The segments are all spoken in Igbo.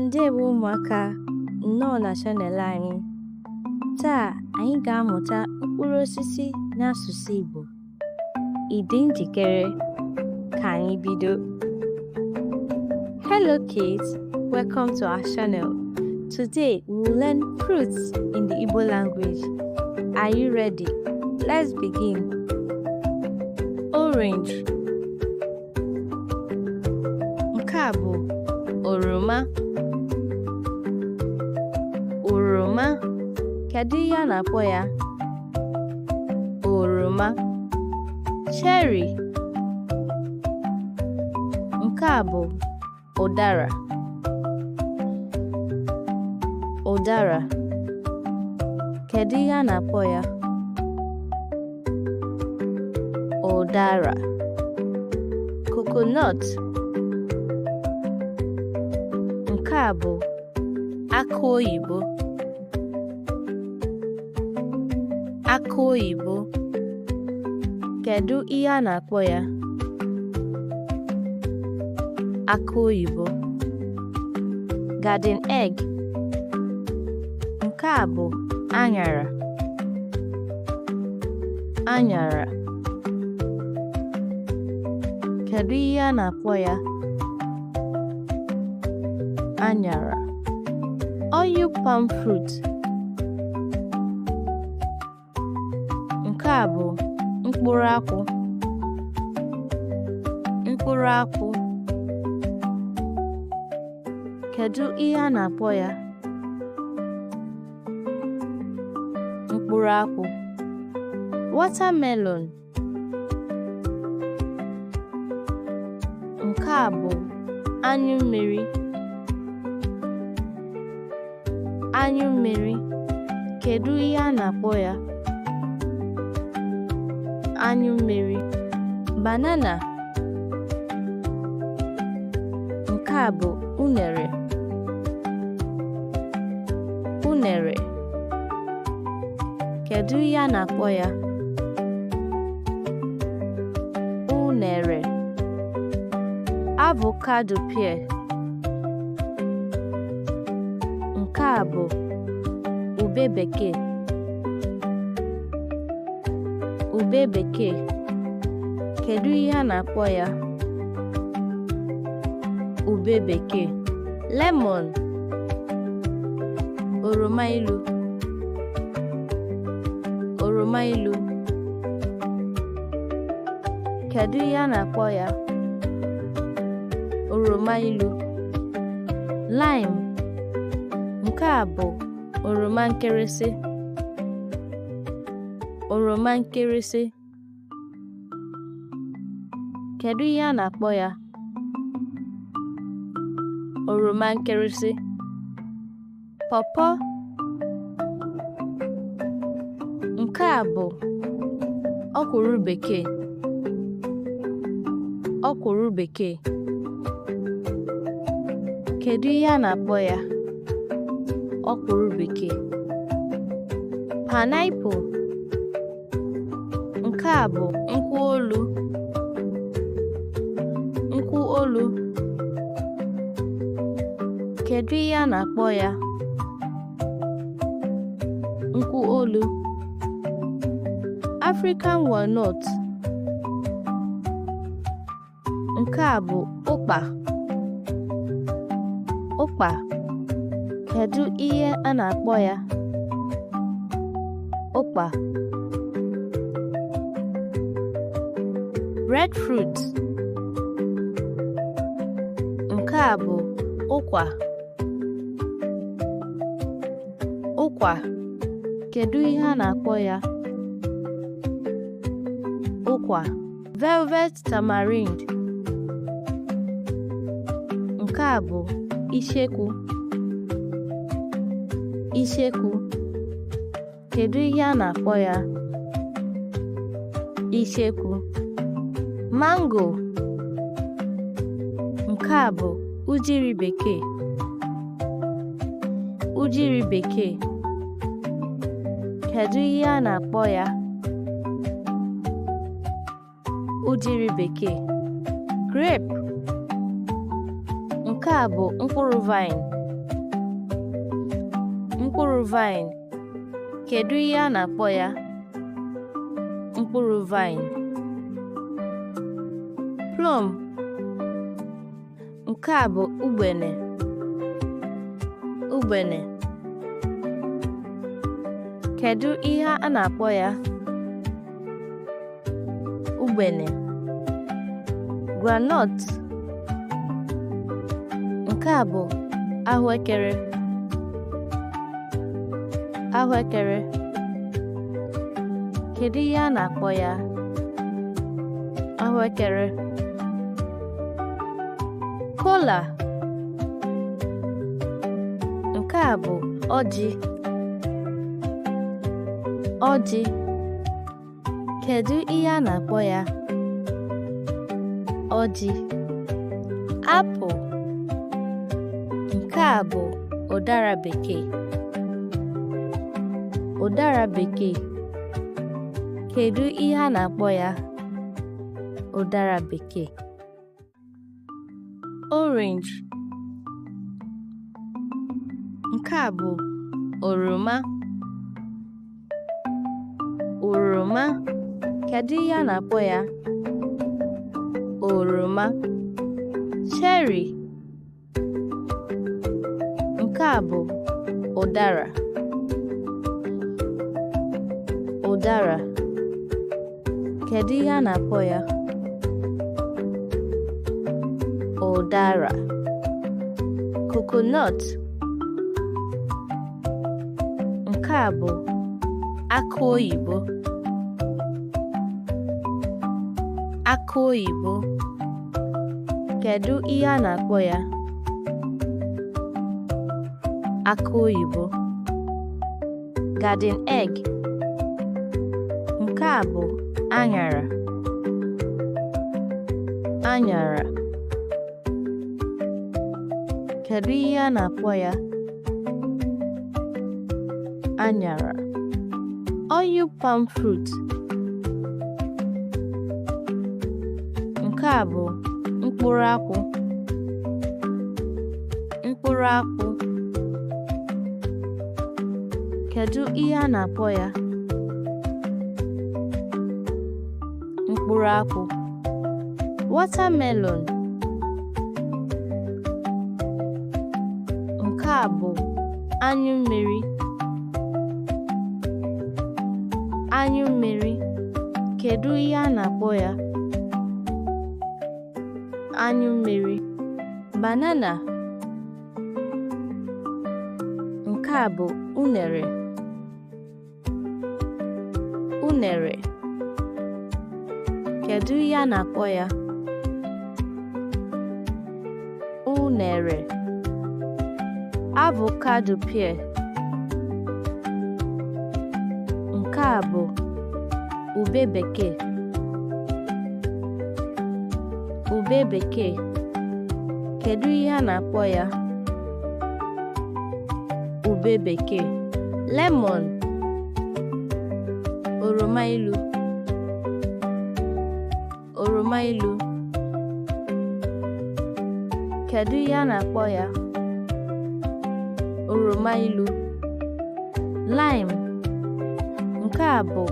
Ndewo ụmụaka, nnọọ na channel anyị. Taa anyị ga-amụta mkpụrụ osisi n'asụsụ Igbo. Ị dị njikere? Ka anyị bido. Hello kids, welcome to our channel. Today we will learn fruits in the Igbo language. Are you ready? Let's begin. Orange. Nke a bụ oroma. Oroma. Kedu ihe a na-akpọ ya? Oroma. Cherry. Nke a bụ ụdara. Ụdara. Kedu ihe a na-akpọ ya? Ụdara. Coconut. Nke a bụ akụ oyibo. Akụ oyibo. Kedu ihe a na-akpọ ya? Akụ oyibo. Garden egg. Nke a bụ aṅara. Aṅara. Kedu ihe a na-akpọ ya? Aṅara. Oil palm fruit. Nke a bụ mkpụrụ akwụ. Mkpụrụ akwụ. Kedu ihe a na-akpọ ya? Mkpụrụ akwụ. Watermelon. Nke a bụ anyụ mmiri. Anyụ mmiri. Kedu ihe a na-akpọ ya? Anyụ mmiri. Banana. Nke a bụ unere. Unere. Kedu ihe a na-akpọ ya? Unere. Avocado pear. Nke a bụ ube bekee. Ube bekee. Kedu ihe a na-akpọ ya? Ube bekee. Lemon. Oroma ilu. Oroma ilu. Kedu ihe a na-akpọ ya? Oroma ilu. Lime. Nke a bụ oroma nkịrịsị. Oroma nkịrịsị. Kedu ihe a na-akpọ ya? Oroma nkịrịsị. Pawpaw. Nke a bụ ọkwụrụ bekee. Ọkwụrụ bekee. Kedu ihe a na-akpọ ya? Ọkwụrụ bekee. Pineapple. Nke a bụ nkwụ olu. Nkwụ olu. Kedu ihe a na-akpọ ya? Nkwụ olu. African walnut. Nke a bụ ụkpa. Ụkpa. Kedu ihe a na-akpọ ya? Ụkpa. Breadfruit. Nke a bụ ụkwa. Ụkwa. Kedu ihe a na-akpọ ya? Ụkwa. Velvet tamarind. Nke a bụ icheku. Icheku. Kedu ihe a na-akpọ ya? Icheku. Mango. Nke a bụ ugiri bekee. Ugiri bekee. Kedu ihe a na-akpọ ya? Ugiri bekee. Grape. Nke a bụ mkpụrụ vine. Mkpụrụ vine. Kedu ihe a na-akpọ ya? Mkpụrụ vine. Plum. Nke a bụ ugbene. Ugbene. Kedu ihe a na-akpọ ya? Ugbene. Groundnut. Nke a bụ ahụekere. Ahụekere. Kedu ihe a na-akpọ ya? Ahụekere. Kola. Nke a bụ ọjị. Ọjị. Kedu ihe a na-akpọ ya? Ọjị. Apple. Nke a bụ ụdara bekee. Ụdara bekee. Kedu ihe a na-akpọ ya? Ụdara bekee. Orange. Nke a bụ oroma. Oroma. Kedu ihe a na-akpọ ya? Oroma. Cherry. Nke a bụ ụdara. Ụdara. Kedu ihe a na-akpọ ya? Ụdara. Coconut. Nke a bụ akụ oyibo. Akụ oyibo. Kedu ihe a na-akpọ ya? Akụ oyibo. Garden egg. Nke a bụ aṅara. Aṅara. Kedu ihe a na-akpọ ya? Aṅara. Oil palm fruit. Nke a bụ mkpụrụ akwụ. Mkpụrụ akwụ. Kedu ihe a na-akpọ ya? Mkpụrụ akwụ. Watermelon. Nke a bụ anyụ mmiri. Anyụ mmiri. Kedu ihe a na-akpọ ya? Anyụ mmiri. Banana. Nke a bụ unere. Unere. Kedu ihe a na-akpọ ya? Unere. Avocado pear. Nke a bụ ube bekee. Ube bekee. Kedu ihe a na-akpọ ya? Ube bekee. Lemon. Oroma ilu. Oroma ilu. Kedu ihe a na-akpọ ya? Oroma ilu. Lime. Nke a bụ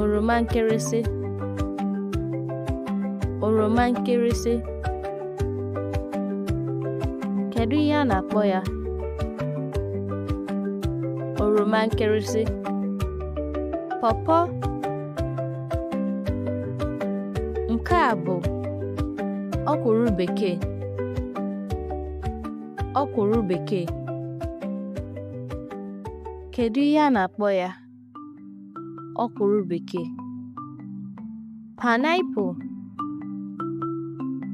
oroma nkịrịsị. Oroma nkịrịsị. Kedu ihe a na-akpọ ya? Oroma nkịrịsị. Pawpaw. Nke a bụ ọkwụrụ bekee. Ọkwụrụ bekee. Kedu ihe a na-akpọ ya? Ọkwụrụ bekee. Pineapple.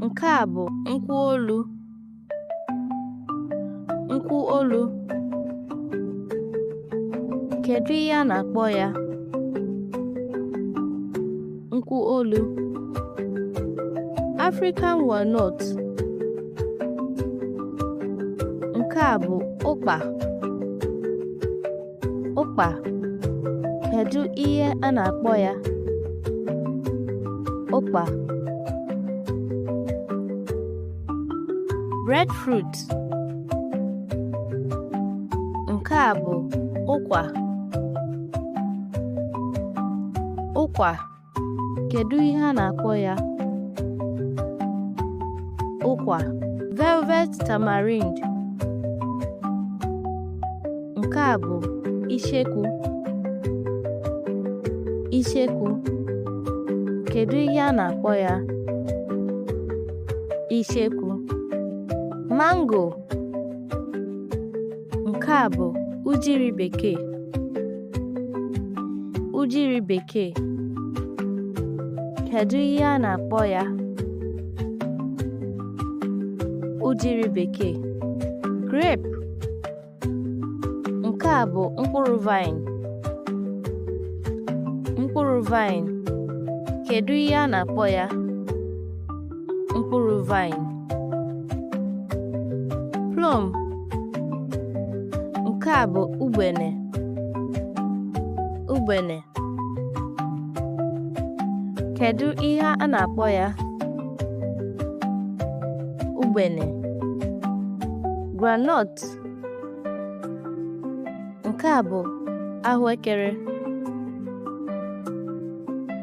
Nke a bụ nkwụ olu. Nkwụ olu. Kedu ihe a na-akpọ ya? Nkwụ olu. African walnut. Nke a bụ ụkpa. Ụkpa. Kedu ihe a na-akpọ ya? Ụkpa. Breadfruit. Nke Nke a bụ ụkwa. Ụkwa. Kedu ihe a na-akpọ ya? Ụkwa. Velvet tamarind. Nke a bụ icheku. Icheku. Kedu ihe a na-akpọ ya? Icheku. Mango. Nke a bụ ugiri bekee. Ugiri bekee. Kedu ihe a na-akpọ ya? Ugiri bekee. Grape. Nke a bụ mkpụrụ vine. Mkpụrụ vine. Kedu ihe a na-akpọ ya? Mkpụrụ vine. Plum. Nke a bụ ugbene. Ugbene. Kedu ihe a na-akpọ ya? Ugbene. Groundnut. Nke a bụ ahụekere.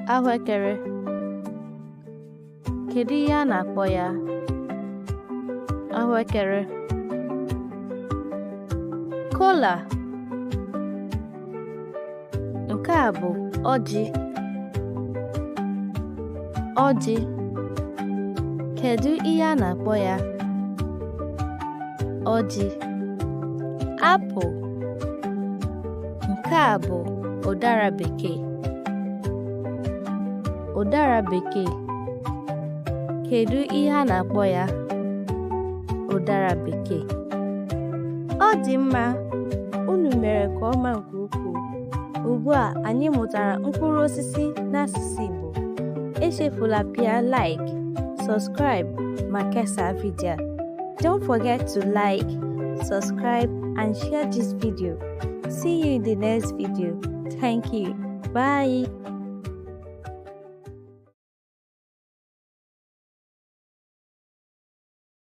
Ahụekere. Kedu ihe a na-akpọ ya? Ahụekere. Kola. Nke a bụ ọjị. Ọjị. Kedu ihe a na-akpọ ya? Ọjị. Apple. Nke a bụ ụdara bekee. Ụdara bekee. Kedu ihe a na-akpọ ya? Ụdara bekee. Ọ dị mma, unu mere nke ọma nke ukwuu. Ugbu a anyị mụtara mkpụrụ osisi n'asụsụ Igbo. Echefula pịa like, subscribe ma kesaa vidio a. Don't forget to like, subscribe and share this video. See you in the next video. Thank you. Bye.